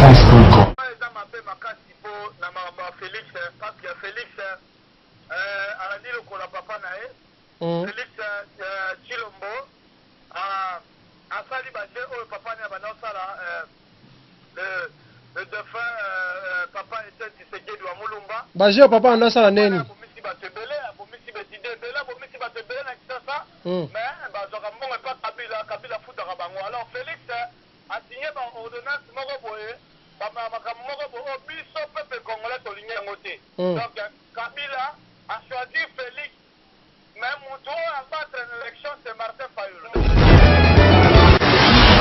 Congofrance.com. Eza mabe makasi po na makambo ya Felix parce que Felix alandi lokola papa na ye Felix Tshilombo asali ba jeux oyo papa naye abanda kosala le defunt papa Etienne Tshisekedi wa Mulumba. Ba jeux oyo papa abanda kosala ndenge nini? Abomisi batu ebele, abomisi ba etudiants ebele, abomisi batu ebele na Kinshasa mais bazwaka mbongo epa Kabila, Kabila afutaka bango alors Felix a signe ba ordonnance moko boye ba makambo moko boye oyo biso peuple congolais tolingi yango te donc Kabila a choisir Felix mais mutu oyo a battre na election c'est Martin Fayulu.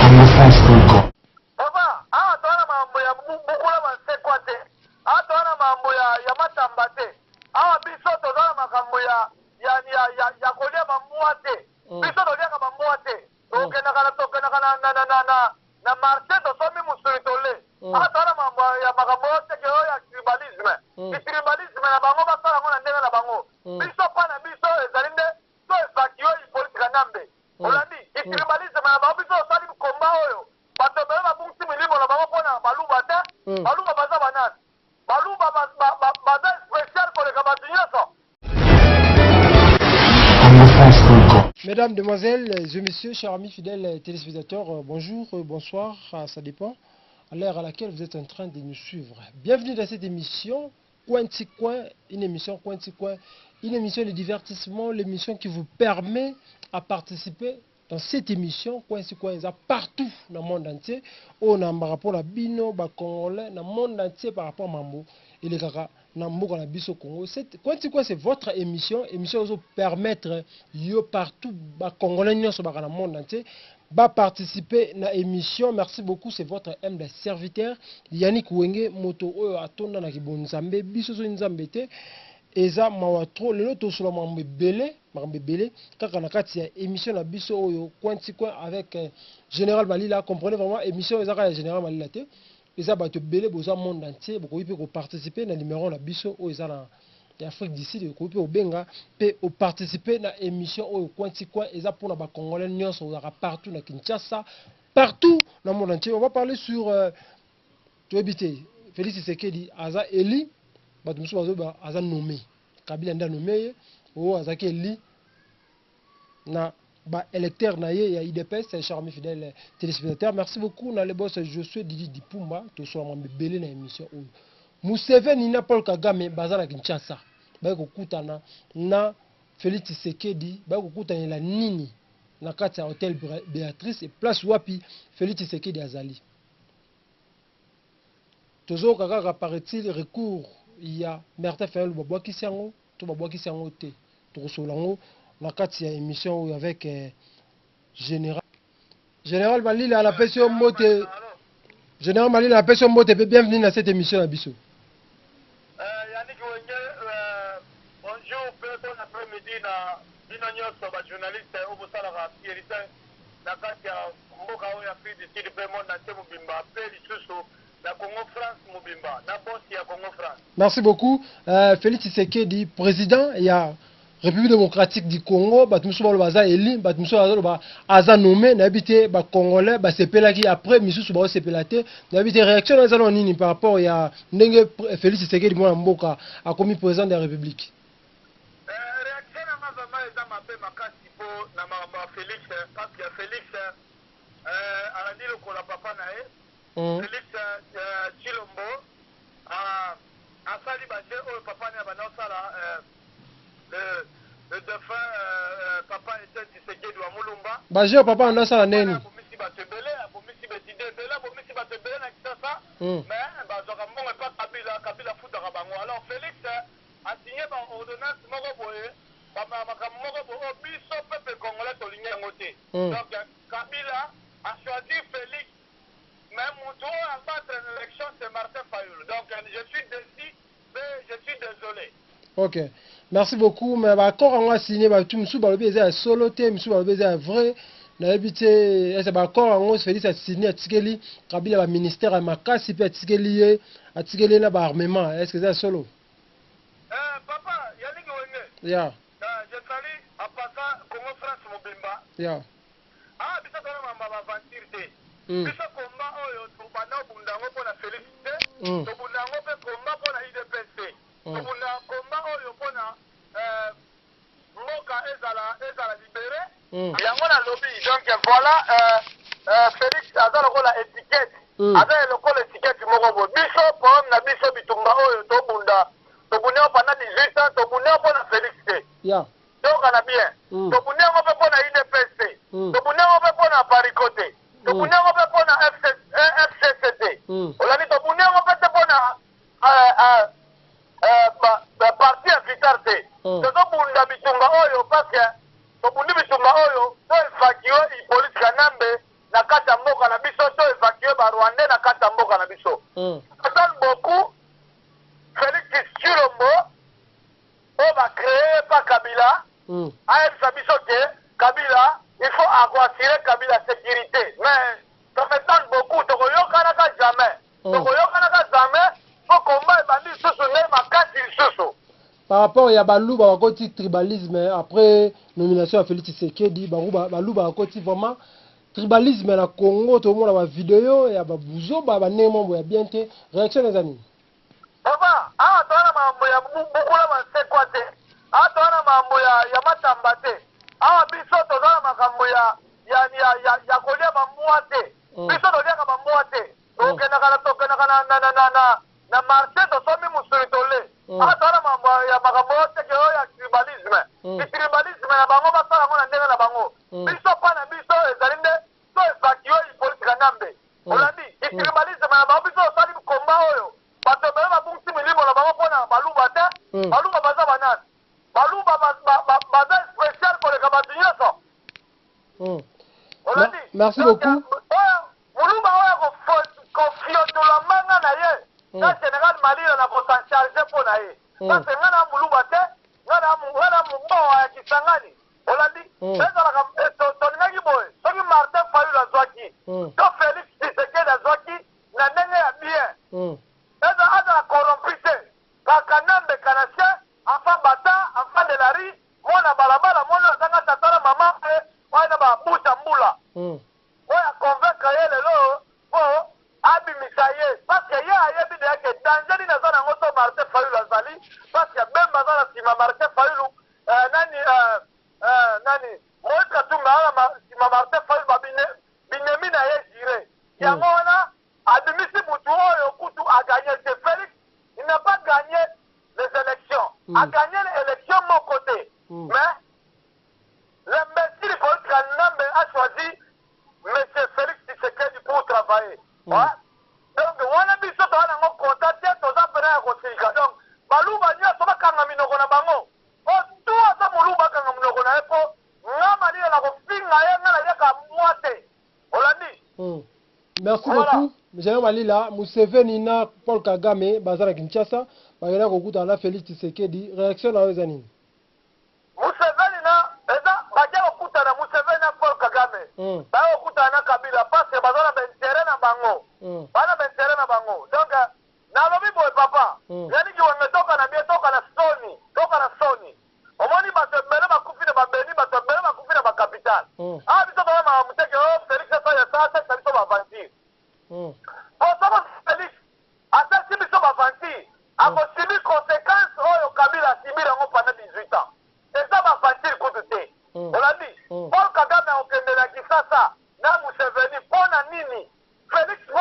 Congofrance.com. Papa awa toza na makambo ya bukula ba nsekwa te, awa toza na makambo ya ya matamba te, awa biso toza na makambo ya ya ya ya ya kolia ba mbwa te, biso toliaka ba mbwa te. Tokendaka na tokendaka na na na na na na marche tosombi musuni tole. Awa toza na mambo ya makambo oyo te ke oyo ya tribalisme. Ki tribalisme na bango basala yango na ndenge na bango. Biso pa na biso ezali nde to evacuer Hyppolite Kanambe. Olandi? Ki tribalisme na bango biso tosali combat oyo bato ebele babungisi milimo na bango pona baluba te. Baluba baza ba nani? Baluba ba ba baza special koleka batu nyoso? Congofrance.com. Mesdames, Demoiselles et Messieurs, chers amis fidèles téléspectateurs, bonjour, bonsoir, ça dépend à l'heure à laquelle vous êtes en train de nous suivre. Bienvenue dans cette émission Coin Ti Coin, une émission Coin Ti Coin, une émission de divertissement, l'émission qui vous permet à participer dans cette émission Coin Ti Coin eza partout na monde entier oyo na yambaka pona bino ba congolais na monde entier par rapport mambo elekaka na mboka na biso Congo. Cette Coin Ti Coin c'est votre émission, émission ezo permettre yo partout ba congolais nyonso baka na monde entier ba participer na émission. Merci beaucoup, c'est votre humble serviteur Yannick Wenge, moto oyo atonda na kibonzambe biso so nzambe te eza mawa trop. Lelo tosola mambo ebele, makambo ebele kaka na kati ya émission na biso oyo Coin Ti Coin avec Général Malila. Comprenez vraiment émission eza kaka ya Général Malila te, eza bato ebele boza monde entier, bokoki pe ko participer na numéro na biso oyo eza na ya Afrique du Sud, okoki pe kobenga pe o participer na émission oyo Coin Ti Coin eza pona ba congolais nyonso ozalaka partout na Kinshasa, partout na monde entier. On va parler sur toyebi te Félix Tshisekedi aza élu, bato mosusu bazoba aza nommé, Kabila nde anommé ye, oyo azalaki élu na ba électeur na ye ya UDPS. Cher ami fidèle téléspectateur, merci beaucoup na le boss Josué Didi Dipumba. Tosola mwambe ebele na émission oyo. Museveni na Paul Kagame baza na Kinshasa, baye kokutana na Félix Tshisekedi, baye kokutanela nini na kati ya hôtel Béatrice, place wapi Félix Tshisekedi azali. Tozoyoka kaka paraît-il recours ya Martin Fayulu babwakisi yango to babwakisi yango te. Tokosolola yango na kati ya émission oyo avec Général. Général Malila napesi yo mbote. Général Malila napesi yo mbote pe bienvenue na cette émission na biso. Yannick Wenge, bonjour pe bon après-midi na bino nyonso ba journaliste oyo bosalaka fierté na kati ya mboka oyo Afrique du Sud pe monde entier mobimba pe lisusu na Congo France mobimba na boss ya Congo France. Merci beaucoup Felix Tshisekedi président ya République démocratique du Congo. Bato mosusu baloba aza élu, bato mosusu bazaloba aza nommé. Nayebi te ba congolais basepelaki après, misusu baosepela te. Nayebi te réaction na eza na nini par rapport ya ndenge Félix Tshisekedi mwana mboka akomi président de la République. Réaction na nga vraiment eza mabe makasi po na makambo ya Félix parce que Félix alandi lokola papa na ye Félix Tshilombo asali ba jeux oyo papa na ye abanda kosala le defunt papa Etienne Tshisekedi wa Mulumba. Ba jeux oyo papa abanda kosala ndenge nini? Abomisi bato ebele, abomisi ba etudiants ebele, abomisi bato ebele na Kinshasa mais bazwaka mbongo epa Kabila, Kabila afutaka bango. Alors Félix a signe ba ordonnance moko boye, ba makambo moko boye oyo biso peuple congolais tolingi yango te. Donc Kabila a choisi Félix mais mutu oyo a battre na election c'est Martin Fayulu. Donc je suis déçu pe je suis désolé. Ok, merci beaucoup. Mais ba accord yango a signé, batu misusu balobi eza ya solo te, misusu balobi eza ya vrai. Nayebi te ese ba accord yango Félix a signé, atikeli Kabila ba ministère ya makasi pe atikeli ye, atikeli ye na ba armement. Est-ce que eza ya solo? Papa Yannick Wenge. Yeah. Je salue en passant Congo France mobimba. Yeah. Ah biso tona mamba ba aventure te. Biso combat oyo tobandi. tobanda kobunda yango mpo na Felix te. Tobunda yango mpe combat mpo na UDPS te. Tobunda combat oyo mpo na mboka ezala ezala libere. Yango nalobi, donc voilà, Felix aza lokola étiquette. Aza lokola étiquette moko boye. Biso, problème na biso, bitumba oyo tobunda, tobundi yango pendant 18 ans, tobundi yango mpo na Felix te. Tokana bien. Tobundi yango mpe mpo na UDPS te. Tobundi yango mpe mpo na Apareco te. Tobundi yango mpe mpo na FCC te. Olandi, tobundi yango mpe te mpo na parti ya Vital te. Tozobunda bitumba oyo parce que tobundi bitumba oyo to évacue Hippolyte Kanambe na kati ya mboka na biso, to évacue Barwandais na kati ya mboka na biso. Donne beaucoup Félix Tshilombo oyo bacréé pa Kabila. Ayebisa biso ke Kabila, il faut akoassurer Kabila sécurité, mais ça m'étonne beaucoup. Tokoyokanaka jamais. Tokoyokanaka jamais po combat ebandi lisusu nde makasi lisusu. Par rapport ya Baluba bakoti tribalisme après nomination ya Félix Tshisekedi, bango Baluba bakoti vraiment tribalisme na Congo. Tomona bavideo ya babuzoba, bandenge mambo ya bien te. Réaction eza nini? Papa, awa toza na mambo ya bukula basekwa te. Awa toza na mambo ya matamba te. Awa biso toza na makambo ya kolia bambwa te. Biso toliaka bambwa te. Tokendaka na marché, tosombi mosuni, tole. Awa toza na mambo ya makambo oyo teke oyo ya tribalisme. Tribalisme na bango, basala yango na ndenge na bango. Biso, mpa na biso ezali nde to évacue Hippolyte Kanambe. Olandi, tribalisme na bango, biso tosali combat oyo, bato ebele babungisi milimo na bango mpona Baluba te. Baluba baza banani? Baluba baza spécial koleka bato nyonso. Olandi? Merci beaucoup. Oyo Moluba oyo kofiotola mbanga na ye na général Malila na kosan charge mpo na ye, parce nga na Moluba te, nga na mobowa ya Kisangani. Olandi? Ezalaka tolingaki boye, soki Martin Fayulu azwaki to Félix Tshisekedi azwaki na ndenge ya bien, azala corrompu te. Kanambe kanachien, enfant bâtard, enfant de la rue, mwana balabala, mwana azanga tata na mama, oyo na babuta mbula, oyo aconvaincre ye lelo mpo abimisa ye, parce que ye ayebi deya ke danger nini aza nango. So Martin Fayulu azali, parce que Bemba aza na nsima Martin Fayulu, nani, Moïse Katumbi aza na nsima Martin Fayulu, binemi na ye juré. Yango wana abimisi mutu oyo kutu agagné te. Félix, il n'a pas gagné les élections. A gagné l'élection moko te. Mais l'imbécile Hippolyte Kanambe a choisi monsieur Félix Tshisekedi pour travailler. Ouais. Donc wana biso toza nango konta te, toza pena ya kosilika. Donc Baluba nyonso bakanga minoko na bango. O tu aza Moluba, akanga monoko na ye, mpo nga Malila na kofinga ye, nga naliaka mwa te. Olandi? Merci Voilà. beaucoup. Général Malila, Museveni na Paul Kagame baza na Kinshasa, bakenda kokutana na Félix Tshisekedi. Réaction na yo eza nini? Museveni na eza bakia kokutana, Museveni na Paul Kagame, baya kokutana na Kabila parce que baza na baintérêt na bango. Baza na baintérêt na bango. Donc nalobi boye, papa, yaniki wenge, toka na bien, toka na soni, toka na soni. Omoni bato ebele bakufi na babeni, bato ebele bakufi na bacapitale. Awa biso toza makambo teke oyo Félix asala, asalisa biso baaventure. Po soko Félix asalisi biso baaventure, akosubir conséquence oyo Kabila asubir yango pendant 18 ans. Eza baaventure kutu te. Olandi? Paul Kagame akokende na Kisasa na Museveni mpo na nini? Félix po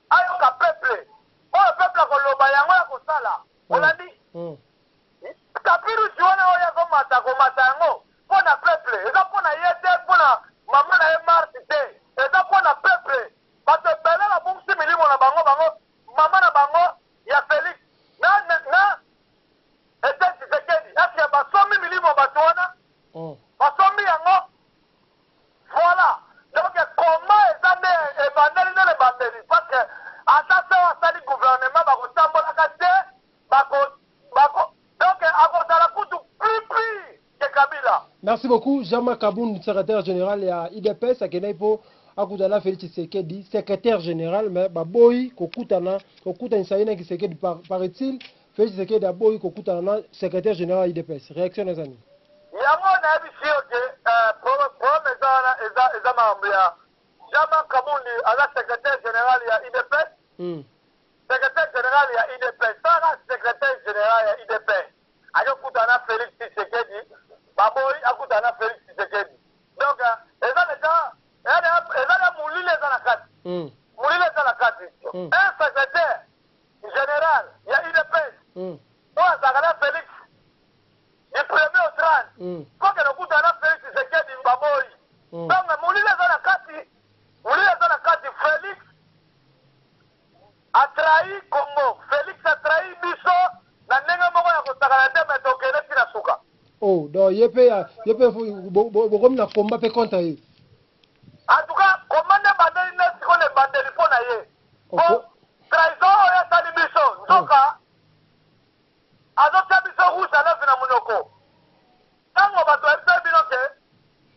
ayoka peuple, oyo peuple akoloba yango ya kosala. Olandi? Tapis rouge wana oyo akomata, komata yango mpo na peuple, eza mpo na ye te, mpo na mama na ye Marthe te, eza mpo na peuple. Bato ebele babungisi milimo na bango, bango mama na bango ya Félix na Etienne Tshisekedi, eske basombi milimo ya bato wana? Basombi yango? Voilà. Donc comment eza nde ebandeli nde ebandeli, parce que ata so asali gouvernement, bakotambolaka te, bako donc akozala kutu plus pire que Kabila. Merci beaucoup. Jean-Marc Kabund, secrétaire général ya UDPS, akendaki mpo akutana na Félix Tshisekedi, secrétaire général, mais baboyi kokutana, kokutanisa ye na Tshisekedi. Paraît-il, Félix Tshisekedi aboyi kokutana na secrétaire général ya UDPS. Réaction eza nini? Yango nayebisi yo ke problème eza wana, eza makambo ya Jean-Marc Kabundi, aza secrétaire général ya UDPS. Molili eza na kati. Un secrétaire général ya UDPS oyo azalaka na Felix du premier au 30, kokende okutana na Felix Tshisekedi, baboyi. Donc molili eza na kati, molili eza na kati. Felix atrahi Congo, Felix atrahi biso na ndenge moko ya kosakana te, me tokende ntina suka. Oh, donc ye mpe, ye mpe bokomi na combat mpe contre ye. En tout cas, koma nde bandeli nde sikoyo na ebandeli mpo na ye, po trahison oyo asali biso, nzoka azotia biso rouge à lèvre na monoko. Ntango bato bayebisaki bino ke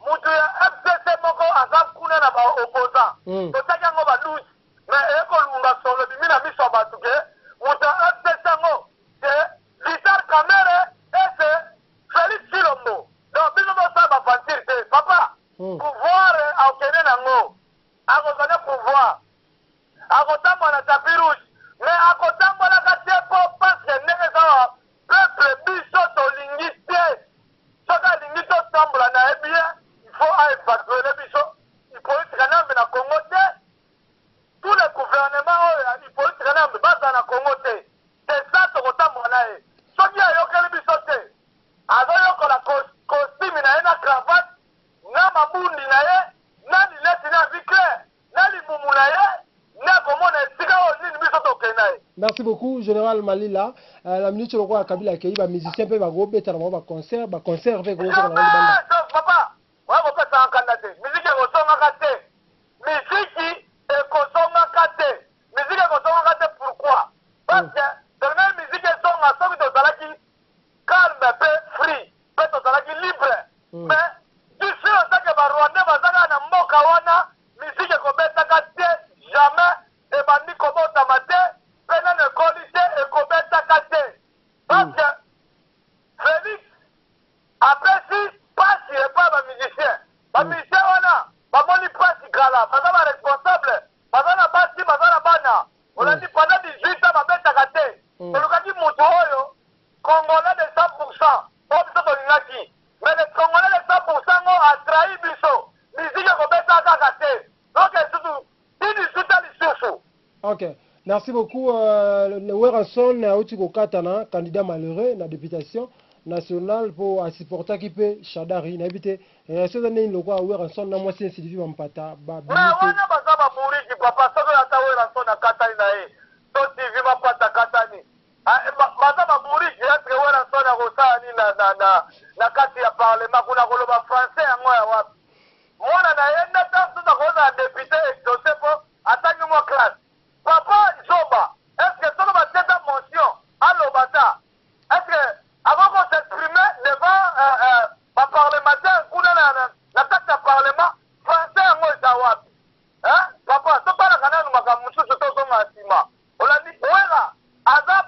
mutu ya FCC moko aza kuna na baopposant, totiaki yango ba 12, mais ekolunga solo ebimi na miso ya bato ke mutu ya FCC yango, c'est Vital Kamerhe et c'est Félix Tshilombo. Donc biso tosala baventure te, papa. Pouvoir akokende nango, akozwa nde pouvoir, akotambola na tapis rouge, mais akotambolaka te, mpo parce que ndenge eza wa peuple, biso tolingi te. Soki alingi totambola na ye bien, il faut aévacuer biso Hippolyte Kanambe na Congo te. Tous les gouvernements oyo ya Hippolyte Kanambe bazala na Congo te. C'est ça, tokotambola na ye. Soki ayokeli biso te, azoyokola costume na ye na cravate na mabundi na ye na lunettes na vue claire na libumu na ye, nde akomona esika oyo nini biso tokende na ye. Merci beaucoup, général Malila. La minute lokola Kabila akei, bamusicien mpe bakobeta na bango baconcert, baconcert mpe ekozonga na bango libanda. Jamais, papa, oya kopesaka nkanda te. Miziki ekozongaka te, miziki ekozongaka te, miziki ekozongaka te. Pourquoi? Parce que tolingaki miziki ezonga soki tozalaki calme mpe free mpe tozalaki libre. Mais d'ici otake Barwandais baza kaka na mboka wana, miziki ekobetaka te, jamais. Ebandi kobotama te mpe nano ekoli te, ekobetaka te, parce que Félix apesi pasi epai bamusicien. Bamusicien wana bamoni pasi kala, baza baresponsable, baza na basi, baza na bana. Olandi, pendant 18 ans babetaka te. Tolukaki motu oyo Congolais de 100% oyo biso tolingaki, mais le Congolais de 100% ngo atrahi biso. Miziki ekobetaka kaka te, donc lisusu ti 18 ans lisusu. Ok, merci beaucoup. Werrason auti kokatana, candidat malheureux na députation nationale mpo asupportaki mpe Shadari. Nayebi te réaction eza ndeni lokola Werrason na mwasi Sylvie Mampata babimi Mais te. Wana baza baburiki, papa. Soki oyo ata Werrason akatani na ye to TV Mapata akatani, ah, baza baburiki. Eske Werrason akosala nini na kati ya parlement kuna? Koloba français yango ya wapi? Mwana na ye nde ta mosusu akozala député exaucé mpo atangi mwa classe. Papa zoba, est ce que soki batieta motion, aloba ta? Est ce que akoki kos'exprimer devant baparlementaire kuna na kati ya parlement? Français yango eza wapi, hein? Papa, totalaka nanu makambo mosusu, tozonga na nsima. Olandi, Wera aza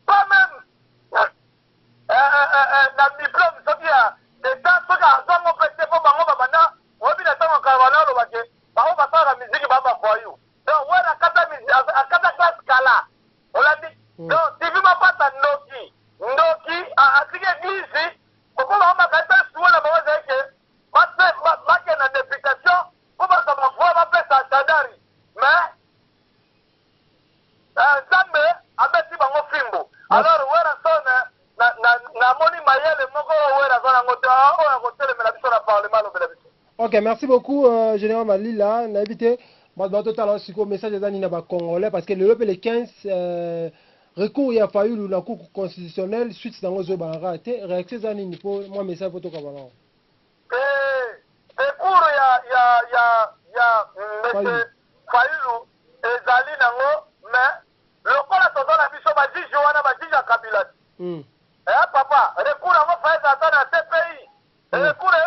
pas même na diplôme soki ya d'état, soki azwango mpe te, mpo bango babanda oyebi na ntango kala bana olobake bango basalaka miziki ba bavoyou. Donc Wera akata classe kala. Olandi? Donc TV Mapata ndoki, ndoki, atiki église mpo bango makanisa suwe na bango ezali ke bakende na députation mpo bazwa bavoix, bapesa Shadari, mais Nzambe abeti bango fimbu. Alors Werrason, namoni mayele moko oyo Wera aza nango te, oyo akotelemela biso na parlement, alobela biso. Ok, merci beaucoup, général Malila. Nayebi te bato batotala sikoyo message eza nini na bacongolais, parce que lelo mpe le 15, recours ya Fayulu na Cour constitutionnelle, suite nango ezoyebanaka te. Réaction eza nini mpo mwa message mpo tokaba nango? Recours ya monsieur Fayulu ezali nango, mais lokola toza na biso bajuge wana, bajuge ya Kabila. Papa, recours yango fa ezala ata na CPI. Recours.